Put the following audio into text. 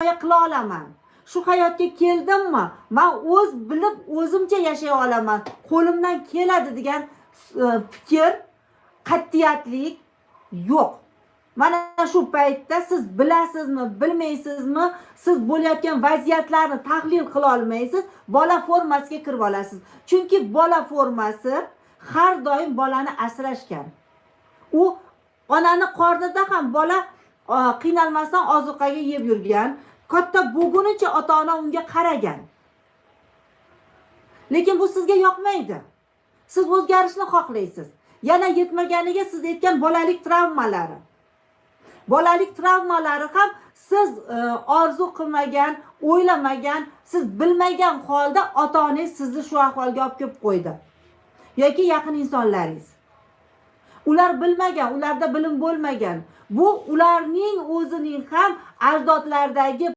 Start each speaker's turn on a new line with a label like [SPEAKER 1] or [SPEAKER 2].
[SPEAKER 1] himoya qila olaman. Shu hayotga keldimmi, man o'z bilib, o'zimcha yashay olaman, qo'limdan keladi degan fikr, qat'iyatlik yo'q. Mana shu paytda siz bilasizmi, bilmaysizmi, siz bo'layotgan vaziyatlarni tahlil qila olmaysiz, bola formasiga kirib olasiz. Chunki bola formasi har doim bolani asrashgan. U onani qornida ham bola qiynalmasdan ozuqaga yeb yurgan, katta bo'lgunicha ota ona unga qaragan. Lekin bu sizga yoqmaydi, siz o'zgarishni xohlaysiz. Yana yetmaganiga siz aytgan bolalik travmalari ham siz orzu qilmagan, o'ylamagan, siz bilmagan holda ota onangiz sizni shu ahvolga olib kelib qo'ydi yoki yaqin insonlaringiz. Ular bilmagan, ularda bilim bo'lmagan. Bu ularning o'zining ham ajdodlaridagi